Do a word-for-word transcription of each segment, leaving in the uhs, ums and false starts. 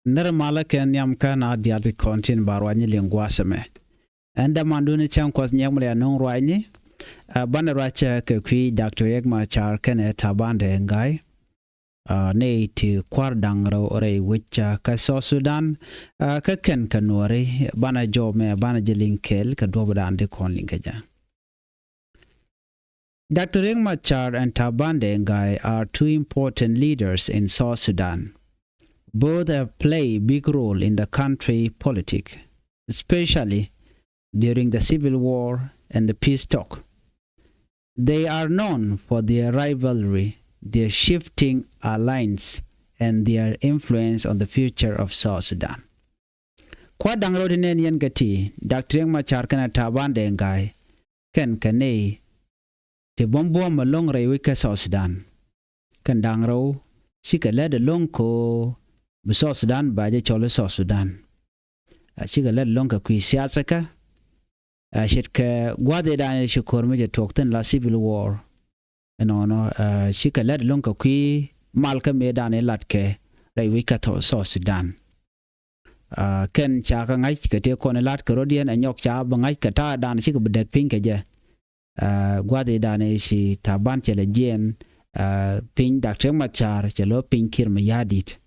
Nɛrɛ malä kɛ nhiam kä na dial ti kɔn tin ba ruacni liŋ gua̱a̱th ɛmɛ. Ɛn dämandun cäŋ kuɔth nyiɛk mi lɛ nuŋ ruacni. Ɛ, banɛ ruac kɛ kui̱ Doctor Riek Machar kɛnɛ Taban Deng Gai. Ɛ, nɛy ti kua̱r da̱ŋ rɛw rɛy wec kä South Sudan. Ɛ, kä kɛn kɛ nuɔri banɛ jɔw mɛ banɛ jɛ liŋ kɛɛl kɛ duɔ̱pdan ti kɔn liŋ kɛ jɛ. Doctor Riek Machar and Taban Deng Gai are two important leaders in South Sudan. Both have played a big role in the country politics, especially during the civil war and the peace talk. They are known for their rivalry, their shifting alliance, and their influence on the future of South Sudan. Kua̱r da̱ŋ rɛw ti nɛn yɛn kɛ ti, Doctor Riek Machar kɛnɛ Taban Deng Gai, kɛn kɛ nɛy ti buɔ̱m buɔ̱m ɛlɔ̱ŋ rɛy wec kä South Sudan. Kɛn da̱ŋ rɛw cikɛ lät ɛlɔ̱ŋ kɛ ɣöö bi South Sudan ba jɛ cɔl i̱ South Sudan. Ɛ, cikɛ lät ɛlɔ̱ŋ kɛ kui̱ siasa kä, ɛ, ce̱tkɛ gua̱thidan ci ko̱r mi cɛ tuɔɔk thi̱n la civil war. Ɛnɔnɔ, ɛ, cikɛ lät ɛlɔ̱ŋ kɛ kui̱ mal kä mëëdan i̱ latkɛ rɛy wec kä South Sudan. Ɛ, kɛn ca kɛ ŋa̱c kɛ tëë kɔn ilat kɛ rɔ̱diɛn, ɛ nyɔk ca bi ŋa̱c kɛ ta̱a̱dan cikɛ bi däk piny kɛ jɛ. Ɛ, gua̱thidan i̱ ci Taban cɛ lɛ jiɛɛn, ɛ, piny Doctor Riek Machar cɛ lɔ piny Kiir Mayardit.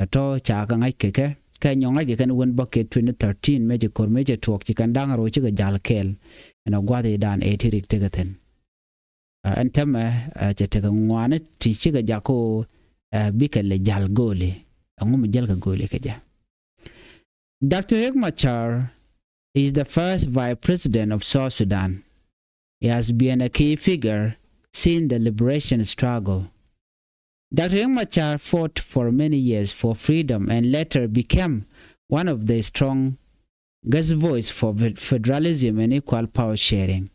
Tɔ̱tɔ̱ ca kɛ ŋa̱c kɛ kɛ, kɛ nyɔk ŋa̱c kɛ kɛn wän bä kɛ twenty thirteen mëë ci ko̱r mëë cɛ tuɔɔk ci kɛn da̱ŋ rɛw cikɛ ja̱l kɛɛl. Ɛn ɔ gua̱thidan ɛ ti rik tekɛ thi̱n. Ɛ, ɛn täämɛ, ɛ, cɛ tekɛ ŋuani ti cikɛ jakä, ɛ, bikɛ lɛ ja̱l gööli. Ɛŋu mi jäl kɛ gööli kɛ jɛ? Doctor Riek Machar is the first vice president of South Sudan. He has been a key figure since the liberation struggle. Doctor Riek Machar fought for many years for freedom and later became one of the strongest voice for fed-, federalism and equal power sharing.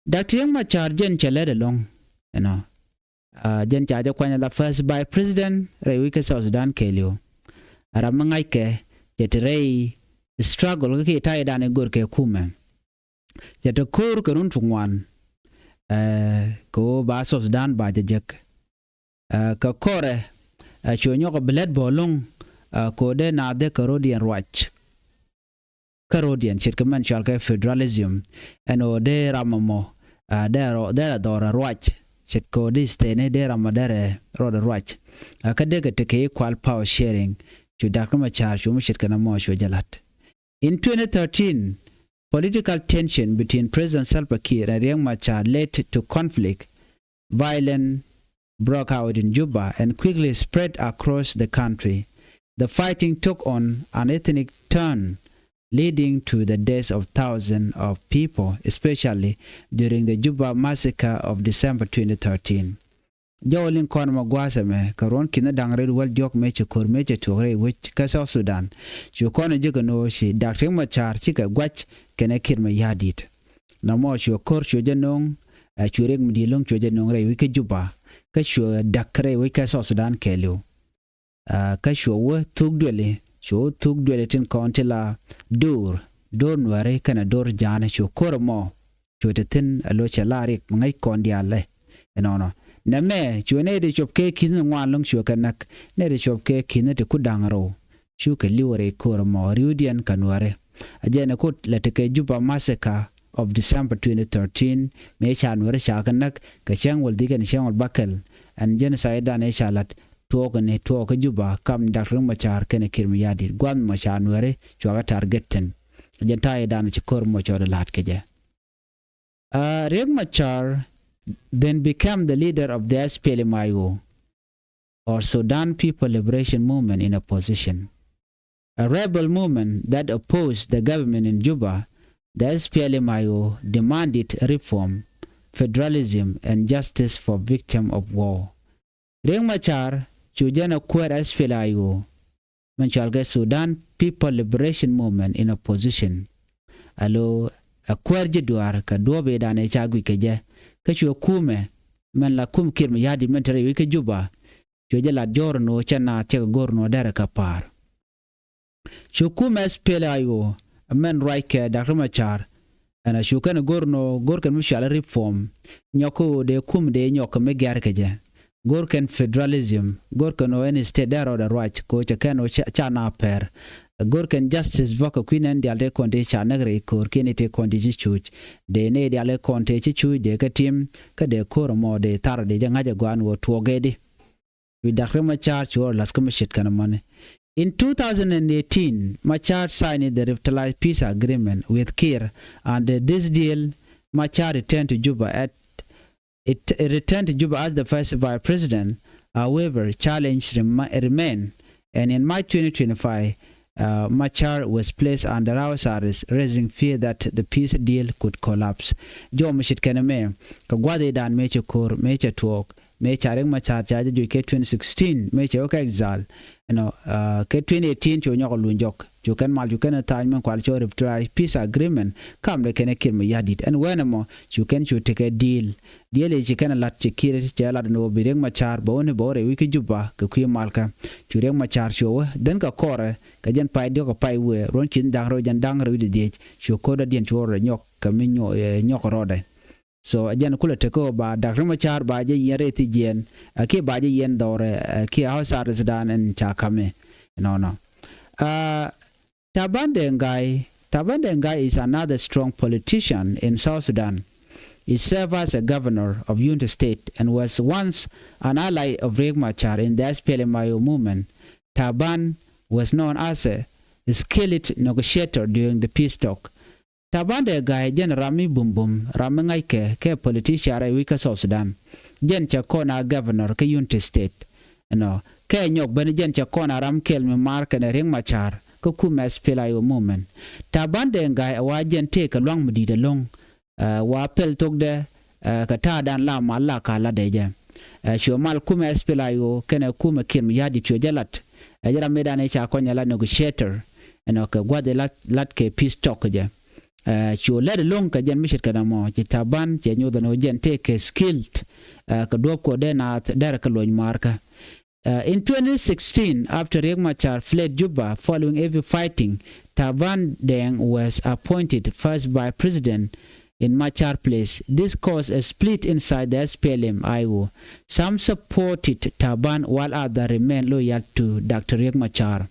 Doctor Riek Machar jɛn cɛ lät ɛlɔ̱ŋ, you know. Ɛ, jɛn ca jɛ kuany la first vice president rɛy wec kä South Sudan kɛɛliw. Ɛ ram mi ŋa̱ckɛ cɛ te rɛy struggle kä kiɛ ta̱ydan i̱ görkɛ kumɛ. Cɛ te ko̱o̱r kɛ run ti ŋuan, ɛ, kɛ ɣöö ba South Sudan ba jɛ jek. Ɛ, kɛ kɔrɛ, ɛ, cuɛ nyɔk ɛ bi lät bä ɛlɔ̱ŋ, ɛ, kɛ ɣöö dee naath dee kɛ rɔ̱diɛn ruac. Kä rɔ̱diɛn ce̱tkɛ mɛn cɔalkɛ federalism. Ɛn ɣöö dee ram ɛmɔ, ɛ, dee rɔ-, dee rɔ dhɔr ɛ ruac. Ce̱tkɛ ɣöö dee stätni dee ram ɛ dee rɛ rɔɔdɛ ruac. Ɛ, kä dee kɛ tekɛ equal power sharing. Cu Doctor Machar cu mi ce̱tkɛ nɔmɔ cuɛ jɛ la̱t. In twenty thirteen, political tension between President Salva Kiir and Riek Machar led to conflict. Violence broke out in Juba and quickly spread across the country. The fighting took on an ethnic turn, leading to the death of thousands of people, especially during the Juba massacre of December twenty thirteen. Jɔw liŋ kɔn mɛ gua̱a̱th ɛmɛ kɛ ruɔ̱n ki̱n da̱ŋ rɛw wäl diɔ̱k mëë cɛ ko̱r mëë cɛ tuɔɔk rɛy wec kä South Sudan. Cu kɔn jek ɛn ɣöö ci Doctor Riek Machar cikɛ gua̱c kɛnɛ Kiir Mayardit. Nɔmɔ cuɛ ko̱r cuɛ jɛ nöŋ, ɛ, cuɛ riɛk mi di̱i̱t ɛlɔ̱ŋ cuɛ jɛ nöŋ rɛy wec kä Juba. Kä cuɛ da̱k rɛy wec kä South Sudan kɛɛliw. Ɛ, kä cuɛ wä thuk duëli, cuɛ wä thuk duëli tin kɔn ti la do̱r, do̱r Nuääri kɛnɛ do̱r Ja̱a̱ni cu ko̱r ɛmɔ. Cuɛ te thi̱n ɛ lo̱c cɛ la riɛk mi ŋäc kɔn diaal ɛ. Ɛnɔnɔ. Nɛmɛ, cuɛ nɛy ti cuɔp kɛ ki̱n ni ŋuan ɛlɔ̱ŋ cuɛ kɛ näk, nɛy ti cuɔp kɛ ki̱n ti ku da̱ŋ rɛw. Cukɛ li̱w rɛy ko̱r ɛmɔ, ri̱wdiɛn kɛ Nuääri. A jɛn ɛ kut lɛ tekɛ Juba massacre of December twenty thirteen, mëë ca Nuääri ca kɛ näk, kɛ cäŋ wäl dhikɛn cäŋ wäl bäkɛl. Ɛn genocide dan ëë ca la̱t, tuɔɔk ni tuɔɔk kä Juba, kam Doctor Riek Machar kɛnɛ Kiir Mayardit, gua̱a̱th mɔ ca Nuääri cuakɛ target thi̱n. Jɛn ta̱yɛ dan ci ko̱r mɔ cɔɔdɛ la̱t kɛ jɛ. Uh, Riek Machar then became the leader of the S P L M I O, or Sudan People Liberation Movement in Opposition, a rebel movement that opposed the government in Juba. The S P L M I O demanded reform, federalism, and justice for victims of war. Riek Machar cu jɛn ɛ kuäär S P L I O, mɛn cɔalkɛ Sudan People Liberation Movement in Opposition. Alo ɛ kuäär ji̱ duaar kɛ duɔ̱ɔ̱p ëëdan ëë ca guic kɛ jɛ. Kä cuɛ kumɛ mɛn la kum Kiir Mayardit mɛn te rɛy wec kä Juba. Cuɛ jɛ lat jɔ̱ɔ̱r ɛn ɣöö cɛ naath cɛ kɛ go̱r ɛn ɣöö derɛ kɛ pa̱a̱r. Cu kumɛ S P L I O mɛn ruac kɛ Doctor Machar. Ɛn a cu kɛn go̱r ɛn ɣöö go̱r kɛn mi cɔal reform. Nyɔk kä ɣöö dee kum dee nyɔk kɛ mi gɛ̈r kɛ jɛ. Go̱r kɛn federalism, go̱r kɛn ɣöö ɛn state dee rɔɔdɛ ruac kɛ ɣöö cɛ kɛn ɣöö ca, ca na pɛr. Go̱r kɛn justice bä kɛ kui̱ nɛn diaal tëë kɔn tëë ca näk rɛy ko̱r kiɛn i̱ tëë kɔn tëë ci cuuc. Dee nɛy diaal tëë kɔn tëë ci cuuc dee kɛ tim, kä dee ko̱r ɛmɔ dee thar dee jɛ ŋa̱c ɛ gɔaa ɛn ɣöö tuɔɔk ɛ di. Wi̱i̱ Dak Riek Machar cu rɔ la̱th kä mi ce̱tkɛ nɔmɔni. In two thousand and eighteen, Machar signed the revitalized peace agreement with Kiir, and this deal, Machar returned to Juba at, it, it returned to Juba as the first vice president. However, challenge rem-, remain, and in March twenty twenty-five, uh, Machar was placed under house arrest, raising fear that the peace deal could collapse. Jɔw mi ce̱tkɛ nɛmɛ, kɛ gua̱th ëëdan mëë cɛ ko̱r, mëë cɛ tuɔɔk, mëë ca Riek Machar ca jɛ juc kɛ twenty sixteen, mëë cɛ wä kɛ exile. Ɛnɔ, uh, kɛ twenty eighteen cu nyɔk luny jɔk. Cu kɛn mal cu kɛn tha̱a̱ny min kual cɔ revitalize peace agreement, kamdɛ kɛn Kiir Mayardit. Ɛn wɛnɛ mɔ, cu kɛn cu tekɛ deal. Deal i̱ ci kɛn la̱t ci Kiir cɛ la̱t ɛn ɣöö bi Riek Machar bɛ wä ni bɛ wä rɛy wec kä Juba kɛ kui̱ malkä. Cu Riek Machar cu wä dhän kɛ kɔrɛ, kɛ jɛn pay diɔ̱k kɛ pay wëë, ruɔ̱n ki̱n da̱ŋ rɛw jɛn da̱ŋ rɛw wi̱cdɛ dhiec. Cu ko̱r dɔ̱diɛn cu rɔ nyɔk kɛ mi nyɔ-, eh, nyɔk rɔɔdɛ. So, ɛ jɛn kulɛ tekɛ ɣöö ba Dak Riek Machar ba jɛ yiɛn rɛy thi̱jiɛn, ɛ kiɛ ba jɛ yiɛn dhɔrɛ, ɛ kiɛ house arrest dan ɛn ca ka̱mɛ. Nɔnɔ. Uh, Taban Deng Gai, Taban Deng Gai is another strong politician in South Sudan. He served as a governor of Unity State and was once an ally of Riek Machar in the S P L M I O movement. Taban was known as a skilled negotiator during the peace talk. Taban Deng Gai jɛn ram mi bumbum, ram mi ŋa̱ckɛ kɛ politician rɛy wec kä South Sudan. Jɛn cɛ kɔn a governor kä Unity State. Ɛnɔ, kɛ nyɔk ben jɛn cɛ kɔn a ram kɛl mi maar kɛnɛ Riek Machar kä kumɛ S P L I O movement. Taban Deng Gai ɛ wa jɛn tëëkɛ lua̱ŋ mi di̱i̱t ɛlɔ̱ŋ. Ɛ, wa pɛl thokdɛ, ɛ, kɛ ta̱a̱dan la mal la ka latdɛ jɛ. Ɛ, cuɛ mal kumɛ S P L I O kɛnɛ kumɛ Kiir Mayardit cuɛ jɛ lat. Ɛ, jɛ ram mëëdan ɛ ca kɔny ɛ la negotiator. Ɛnɔ, kɛ gua̱th ɛ lat, lat kɛ peace talk jɛ. Ɛ, cu lɛt ɛlɔ̱ŋ kɛ jɛn mi ce̱tkɛ nɔmɔ, ci Taban cɛ nyoth ɛn ɣöö jɛn tëëkɛ skilled, ɛ, kɛ duɔ̱ɔ̱p kɛ ɣöö dee naath derɛ kɛ luɔ̱ny maarkä. Uh, in twenty sixteen, after Riek Machar fled Juba following heavy fighting, Taban Deng was appointed first vice president in Machar place. This caused a split inside the S P L M I O. Some supported Taban while others remained loyal to Doctor Riek Machar.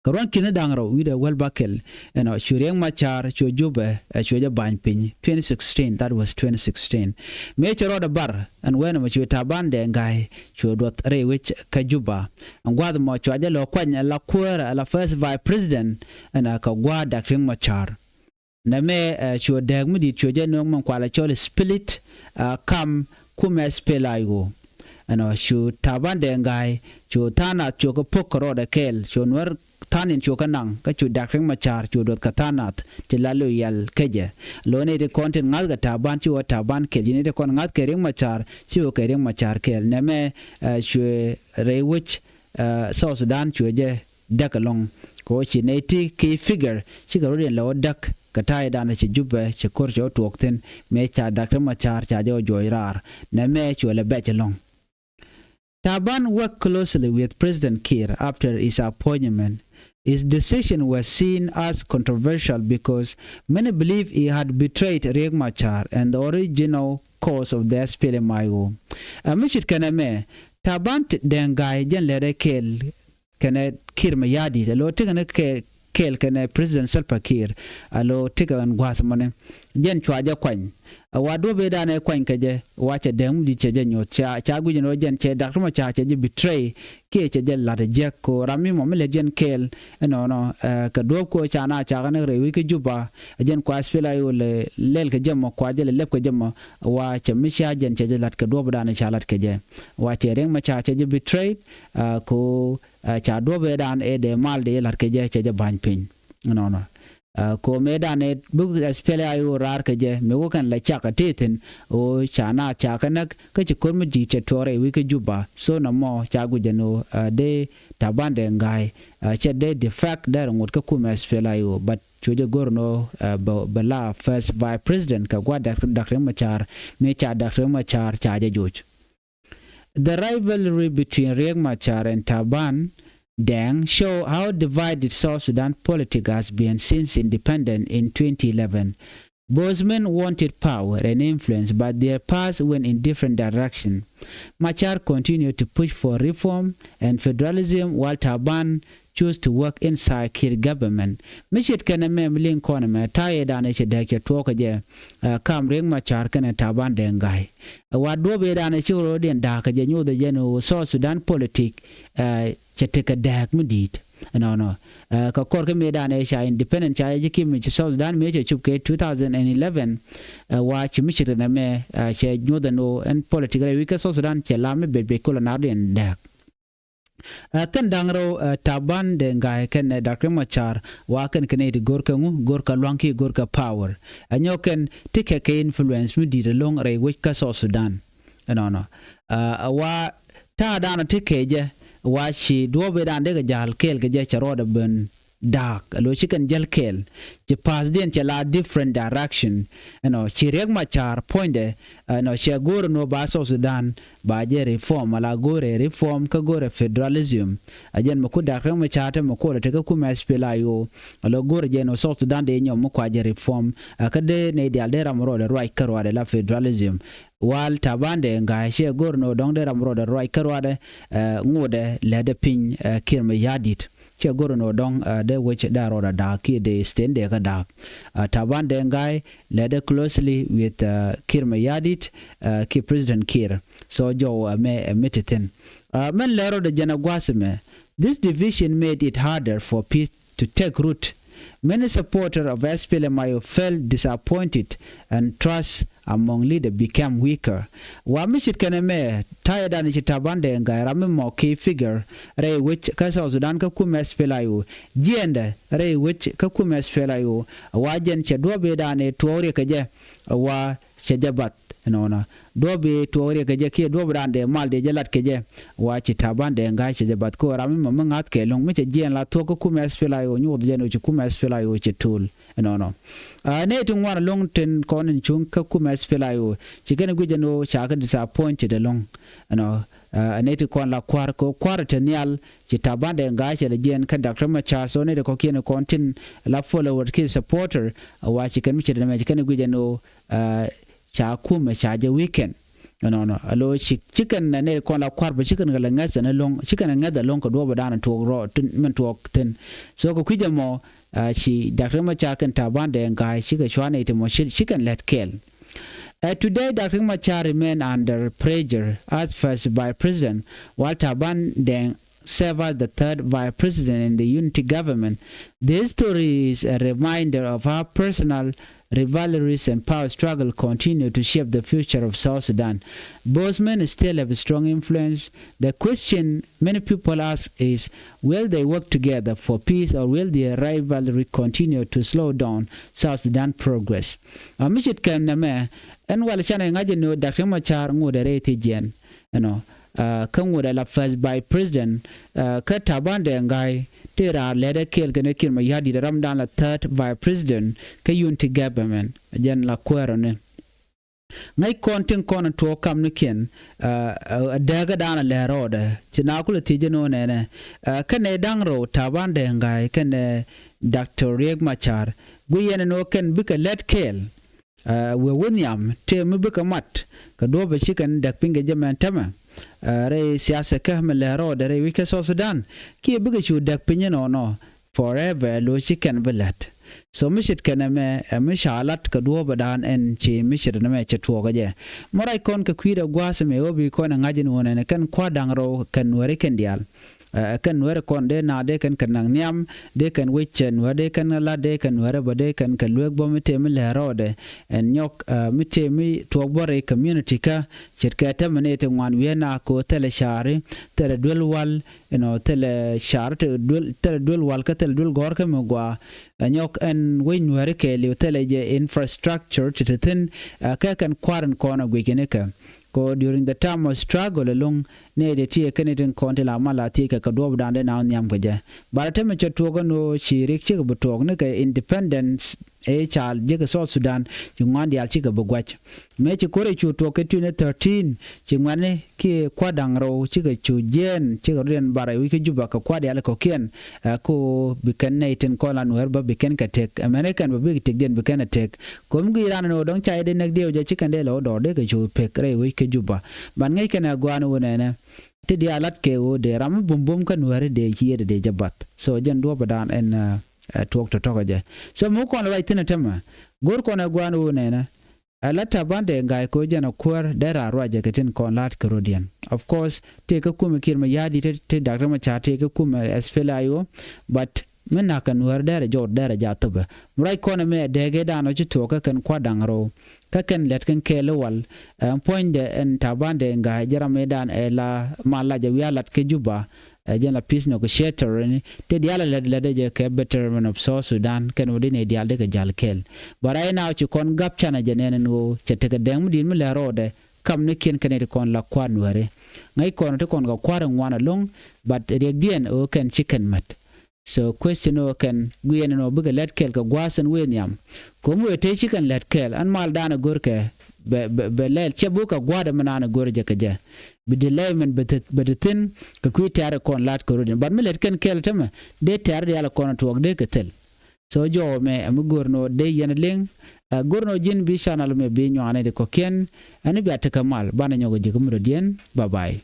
Kɛ ruɔ̱n ki̱n da̱ŋ rɛw wi̱cdɛ wäl bäkɛl, ɛnɔ, cu Riek Machar cu Jubɛ, ɛ, cu jɛ ba̱ny piny. Twenty sixteen, that was twenty sixteen. Mëë cɛ rɔɔdɛ bar, ɛn wɛn ɛmɔ cu Taban Deng Gai cu duɔth rɛy wec kä Juba. Ɛn gua̱th ɛmɔ cua jɛ lɔ kuany ala kuäärä ala first vice president, ɛn, ɛ, kɛ gua̱a̱th Dak Riek Machar. Nɛmɛ, ɛ, cuɛ dääk mi di̱i̱t cuɛ jɛ nööŋ min kualɛ cɔl split, ɛ, kam kumɛ S P L I O. Ɛnɔ, cu Taban Deng Gai, cu tha̱a̱ŋ nath cuɛ kɛ po̱k kɛ rɔɔdɛ kɛɛl, cu Nuäär tha̱a̱ŋ in cuɛ kɛ naŋ, kä cu Dak Riek Machar cu duɔth kɛ tha̱a̱ŋ nath ti la loyal kä jɛ. Lo̱ ni ti kɔn tin ŋa̱th kɛ Taban, ci wä Taban kɛɛl, ci ni ti kɔn ŋa̱th kɛ Riek Machar, ci wä kɛ Riek Machar kɛɛl. Nɛmɛ, ɛ, cuɛ rɛy wec, ɛ, South Sudan cuɛ jɛ däk ɛlɔ̱ŋ. Kɛ ɣöö ci nɛy ti key figure cikɛ rɔ̱diɛn lɛ wä däk kɛ ta̱a̱ i̱ danɛ ci Jubɛ ci ko̱r cɛ wä tuɔɔk thi̱n, mëë ca Dak Riek Machar ca jɛ wä juɔc raar. Nɛmɛ cuɛ lɛ bɛc ɛlɔ̱ŋ. Taban worked closely with President Kiir after his appointment. His decision was seen as controversial because many believe he had betrayed Riek Machar and the original cause of the S P L M I O. Ɛ mi ce̱tkɛ nɛmɛ, Taban Deng Gai jɛn lɛt ɛ kɛɛl kɛnɛ Kiir Mayardit, alo tekɛ ni kɛ kɛɛl kɛnɛ President Salva Kiir, alo tekɛ ɛn gua̱a̱th mɔni. Jɛn cua jɛ kuany. Ɛ wa duɔ̱p ëëdan ɛ kuany kɛ jɛ, wa cɛ dääk mi di̱i̱t cɛ jɛ nyoth. Ca, ca guic ɛn ɣöö jɛn cɛ Dak Riek Machar cɛ jɛ betray, kiɛ cɛ jɛ la̱t ɛ jiäk kɛ ɣöö ram mi mɔ mi lät jɛn kɛɛl. Ɛnɔnɔ, ɛ, kɛ duɔ̱p kɛ ɣöö ca na cakɛ ni rɛy wec kä Juba, ɛ jɛn kua S P L I O lɛ lɛl kɛ jɛ mɔ, kua jɛ lɛ lɛp kɛ jɛ mɔ, wa cɛ mi cia jɛn cɛ jɛ la̱t kɛ duɔ̱pdan ca la̱t kɛ jɛ. Wa cɛ Riek Machar cɛ jɛ betray, ɛ, kɛ ɣöö, ɛ, ca duɔ̱p ëëdan ëë dee mal dee la̱t kɛ jɛ cɛ jɛ ba̱ny piny. Ɛnɔnɔ. Ɛ, kɛ ɣöö mëëdan ëë buk S P L I O raar kɛ jɛ, mëë wä kɛn la cak ɛ tëë thi̱n, ɣöö ca na cakɛ näk, kä ci ko̱r mi di̱i̱t cɛ tuɔɔk rɛy wec kä Juba. So nɔmɔ ca guic ɛn ɣöö, ɛ, dee Taban Deng Gai, ɛ, cɛ dee defect dee rɛ ŋot kä kumɛ S P L I O, but cu jɛ go̱r ɛn ɣöö, ɛ, bɛ, bɛ la first vice president kɛ gua̱a̱th Dak, Dak Riek Machar, mëë ca Dak Riek Machar ca jɛ joc. The rivalry between Riek Machar and Taban Deng show how divided South Sudan politics has been since independence in twenty eleven. Both men wanted power and influence, but their paths went in different direction. Machar continued to push for reform and federalism, while Taban choose to work inside Kiir government. Mi ce̱tkɛ nɛmɛ mi liŋ kɔn ɛmɛ, ta̱yɛ danɛ cɛ dääk cɛ tuɔɔk kɛ jɛ, ɛ, kam Riek Machar kɛnɛ Taban Deng Gai. Ɛ, wa duɔ̱ɔ̱p ëë danɛ cikɛ rɔɔdiɛn da̱a̱k kɛ jɛ nyothɛ jɛ ni ɣöö South Sudan politik, ɛ, cɛ tekɛ dääk mi di̱i̱t. Ɛnɔnɔ. Ɛ, kɛ kɔr kä mëë danɛ ca independent ca jɛ ji̱ ki̱m ci South Sudan mëë cɛ cup kɛ two thousand and eleven, ɛ, wa ci mi ce̱tkɛ nɛmɛ, ɛ, cɛ nyothɛ ni ɣöö ɛn politik rɛy wi̱c kä South Sudan cɛ la mi bec bec kulɛ na̱rdiɛn dääk. Ɛ, kɛn da̱ŋ rɛw, ɛ, Taban Deng Gai kɛnɛ Doctor Machar wa kɛn kɛ nɛy ti go̱rkɛ ŋu, go̱rkɛ lua̱ŋ kiɛ go̱rkɛ power. Ɛ, nyɔk kɛn ti kɛ kɛ influence mi di̱i̱t ɛlɔ̱ŋ rɛy wec kä South Sudan. Ɛnɔnɔ. Ɛ, wa ta̱a̱ danɔ ti kɛ jɛ wa ci duɔ̱ɔ̱p ëë dan dee kɛ ja̱l kɛɛl kɛ jɛ cɛ rɔɔdɛ ben da̱a̱k. Ɛ, lo̱c ci kɛn jäl kɛɛl. Ci pathdiɛn cɛ la different direction. Ɛnɔ, ci Riek Machar puɔ̱nydɛ, ɛnɔ, cɛ go̱o̱rɛ ni ɣöö ba South Sudan ba jɛ reform, ala go̱o̱rɛ reform kä go̱o̱rɛ federalism. Ɛ jɛn mɛ ku Doctor Machar te mɛ ku lɛ te kä kumɛ S P L A I O. Ala go̱o̱rɛ jɛ ni ɣöö South Sudan dee nyɔm mi kua jɛ reform. Ɛ, kä dee nɛy diaal dee ram rɔɔdɛ ruac kä ruaadɛ la federalism. Wal Taban Deng Gai cɛ go̱o̱rɛ ni ɣöö dɔ̱ŋ dee ram rɔɔdɛ ruac kä ruaadɛ, ɛ, ŋotdɛ lɛtdɛ piny, ɛ, Kiir Mayardit. Cɛ go̱r ni ɣöö dɔ̱ŋ, ɛ, dee wec dee rɔɔdɛ da̱a̱k kiɛ dee stand dee kä da̱a̱k. Ɛ, Taban Deng Gai lɛtdɛ closely with, ɛ, Kiir Mayardit, ɛ, kiɛ President Kiir. So jɔw, ɛ, mɛ, ɛ, mi te thi̱n. Ɛ, mɛn lɛ rɔɔdɛ jɛn ɛ gua̱a̱th ɛmɛ. This division made it harder for peace to take root. Many supporters of S P L M I O felt disappointed and trust among leaders became weaker. Wa mi ce̱tkɛ nɛmɛ, ta̱yɛ danɛ ci Taban Deng Gai ram mi mɔ key figure rɛy wec kä South Sudan kä kumɛ S P L A I O. Jiɛɛndɛ rɛy wec kä kumɛ S P L A I O. Wa jɛn cɛ duɔ̱ɔ̱p ëë danɛ tuɔɔk riɛk kɛ jɛ. Wa cɛ jɛ bath. Ɛnɔnɔ. Duɔ̱ɔ̱p ëë tuɔɔk riɛk kɛ jɛ kiɛ duɔ̱ɔ̱p ëë dan dee mal dee jɛ lat kɛ jɛ. Wa ci Taban Deng Gai cɛ jɛ bath kɛ ɣöö ram mi mɔ mi ŋa̱th kɛɛliw mi cɛ jiɛɛn la thuɔ̱k kä kumɛ S P L A I O, nyoth jɛ ni ɣöö ci kumɛ S P L A I O cɛ to̱l. Ɛnɔnɔ. Ɛ, nɛy ti ŋuan ɛlɔ̱ŋ tin kɔn in cuŋ kä kumɛ S P L A I O, ci kɛn ɛ guic ɛn ɣöö ca kɛ disappointed ɛlɔ̱ŋ. Ɛnɔ, ɛ, nɛy ti kɔn la kua̱r kɛ ɣöö kua̱r te nhial, ci Taban Deng Gai cɛ lɛ jiɛɛn kɛn Doctor Machar, so nɛy ti kɔ̱kiɛn kɔn tin la follower kiɛ supporter, ɛ, wa ci kɛn mi ce̱t ɛn ɛmɛ ci kɛn ɛ guic ɛn ɣöö, ɛ, ca kumɛ ca jɛ weaken. Ɛnɔnɔ, alo ci, ci kɛn nɛ kɔn la kua̱r bä ci kɛn kɛ lɛ ŋäth ɛn ɛlɔ̱ŋ, ci kɛn ɛ ŋäth ɛlɔ̱ŋ kɛ duɔ̱ɔ̱p ɛ dan tuɔɔk rɔ, tin, min tuɔɔk thi̱n. So kɛ kui̱c ɛmɔ, ɛ, ci Doctor Machar kɛn Taban Deng Gai cikɛ cuanɛ iti mɔ ci, ci kɛn lɛt kɛɛl. Ɛ, today Doctor Machar remain under pressure as first vice president, while Taban Deng serve as the third vice president in the unity government. This story is a reminder of how personal rivalries and power struggle continue to shape the future of South Sudan. Both men still have a strong influence. The question many people ask is, will they work together for peace or will their rivalry continue to slow down South Sudan progress? A mi ce̱tkɛ nɛmɛ, ɛn walɛ canɛ ŋa̱c ɛn ɣöö Doctor Machar ŋotdɛ rɛy thiec jiɛn. Ɛnɔ, ɛ, kä ŋotdɛ la first vice president, ɛ, kä Taban Deng Gai ti raar lɛtdɛ kɛɛl kɛnɛ Kiir Mayardit ɛ ramdan la third vice president kä unity government. Jɛn la kuäärɔni. Ŋäc kɔn tin kɔn tuɔɔk kamnikiɛn, ɛ, ɛ, dääkä dan a lɛr rɔɔdɛ. Ci na kulɛ thiec ɛn ɣöö nɛnɛ, ɛ, kä nɛy da̱ŋ rɛw Taban Deng Gai kɛnɛ Doctor Riek Machar guiyɛn ɛn ɣöö kɛn bikɛ lɛt kɛɛl. Ɛ, wee wä nhiam tëë mi bikɛ mat kɛ duɔ̱ɔ̱pɛ ci kɛn däk piny kɛ jɛ mɛn tämɛ. Ɛ, rɛy siasa kä mi lɛ rɔɔdɛ rɛy wi̱c kä South Sudan kiɛ bikɛ cu däk piny inɔnɔ forever, lo ci kɛn bi lät. So mi ce̱tkɛ nɛmɛ, ɛ, mi ca lat kɛ duɔ̱ɔ̱pɛ dan ɛn ci mi ce̱tkɛ nɛmɛ cɛ tuɔɔkä jɛ. Mi rac kɔn kɛ kui̱dɛ gua̱a̱th ɛmɛ ɣöö bi kɔn ɛ ŋa̱c ɛn ɣöö nɛnɛ kɛn kua̱r da̱ŋ rɛw kɛn Nuääri kɛn diaal. Ɛ, kɛn Nuääri kɔn dee na dee kɛn kɛ naŋ nhiam, dee kɛn wec, ɛ, Nuääri dee kɛn lat, dee kɛn Nuääri bä dee kɛn kɛ lueek bä mi tëë mi lɛ rɔɔdɛ. Ɛn nyɔk, ɛ, mi tëë mi tuɔɔk bä rɛy community kä, ce̱tkɛ tämɛ nɛy ti ŋuan wiee na ko thilɛ ca̱ri, thilɛ duel wal, you know, thilɛ ca̱ri ti duel, thilɛ duel wal kä thilɛ duel gɔ̱rkä mi gɔaa. Ɛ nyɔk ɛn wec Nuääri kɛɛliw thilɛ jɛ infrastructure ti ti thi̱n, ɛ, kɛ kɛn kua̱r in kɔn ɛ guic kɛn ikɛ. Ko during the time of struggle ɛlɔ̱ŋ, nɛy ti ti ɛ kɛn itin kɔn ti la mal a thiec kɛ kɛ duɔ̱ɔ̱p dan dee na wä nhiam kɛ jɛ. But a tämɛ cɛ tuɔɔk ɛn ɣöö ci Riek cikɛ bi tuɔɔk nikɛ independence ëë caal jek kɛ South Sudan, ci ŋuan diaal cikɛ bi gua̱c. Mëë ci ko̱r ɛ cu tuɔɔk kɛ twenty thirteen, ci ŋuɛ̈tni kiɛ kua̱r da̱ŋ rɛw cikɛ cu jiɛɛn, cikɛ rɔ̱diɛn bar ɛ wi̱c kä Juba kɛ kua̱r diaal kɔ̱kiɛn, ɛ, ko bi kɛn nɛy tin kɔn la Nuɛɛr bä bi kɛn kɛ tëk. Ɛmɛni kɛn bä bikɛ tëkdiɛn bi kɛn ɛ tëk. Ko̱m gui̱i̱r raan ni ɣöö dɔ̱ŋ ca jɛ dee näk diɛw jɛ cikɛn dee lɛ wä dɔɔr dee kɛ cu pek rɛy wi̱c kä Juba. Ban ŋäc kɛn ɛ gua̱a̱n wä nɛnɛ. Ti diaal lat kɛ ɣöö dee ram mi bumbum kä Nuääri dee ci yet dee jɛ bath. So jɛn duɔ̱ɔ̱pdan ɛn, ɛ, ɛ, tuɔɔk tɔ̱tɔ̱ kɛ jɛ. So mi kɔn ruac thi̱n ɛ tämɛ. Go̱r kɔn ɛ gua̱a̱n wä nɛnɛ. Ɛ la Taban Deng Gai kɛ ɣöö jɛn ɛ kuäär dee raar ruacɛ kɛ tin kɔn la̱t kɛ rɔ̱diɛn. Of course, tëëkɛ kumɛ Kiir Mayardit, tëë, tëë Doctor Machar, tëëkɛ kumɛ S P L A I O, but mi na̱k kɛ Nuäär derɛ jɔwt derɛ jath thopɛ. Mi ruac kɔn ɛmɛ ɛ dɛɛkɛ dan ɔ ci tuɔɔk kä kɛn kua̱r da̱ŋ rɛw. Kä kɛn lɛt kɛn kɛɛl i̱ wal, ɛ, puɔ̱nydɛ ɛn Taban Deng Gai jɛ ram ëëdan ɛ la mal lacɛ wiaa lat kä Juba, ɛ, jɛn la peace negotiator ni. Tëë diaal ɛ lɛt lɛt ɛ jɛ kɛ betterment of South Sudan, kɛn wä di nɛy diaal di kɛ jal kɛɛl. But right now ci kɔn gap canɛ jɛ nɛn ɛn ɣöö cɛ tekɛ dɛŋ mi di̱i̱t mi lɛ rɔɔdɛ. Kam ni kiɛn kɛn ti kɔn la kua̱r Nuääri. Ŋäc kɔn ti kɔn kɛ kua̱r in ŋuan ɛlɔ̱ŋ, but riɛkdiɛn ɣöö kɛn ci kɛn mät. So question ɣöö kɛn guiɛn ɛn ɣöö bikɛ lɛt kɛɛl kɛ gua̱a̱th in wëë nhiam. Ko̱m wëë tëë ci kɛn lɛt kɛɛl, ɛn maldan ɛ go̱rkɛ bɛ, bɛ, bɛ lɛl cɛ buk kɛ gua̱a̱th ɛmɛ naan ɛ go̱r jɛ kɛ jɛ. Bi delay mɛn bɛ ti, bɛ ti thi̱n kɛ kui̱ tɛ̈r kɔn la̱t kɛ rɔ̱diɛn. But mi lɛt kɛn kɛɛl tämɛ, dee tɛ̈r diaal kɔn tuɔɔk dee kɛ thil. So jɔwä mɛ, ɛ mi go̱r ni ɣöö dee yɛn liŋ, ɛ, go̱r ni ɣöö ji̱n bi channel mɛ bi nyuanɛ di kɔ̱kiɛn, ɛn bia tekɛ mal, banɛ nyɔk ji̱ kä mi rɔ̱diɛn. Bye bye.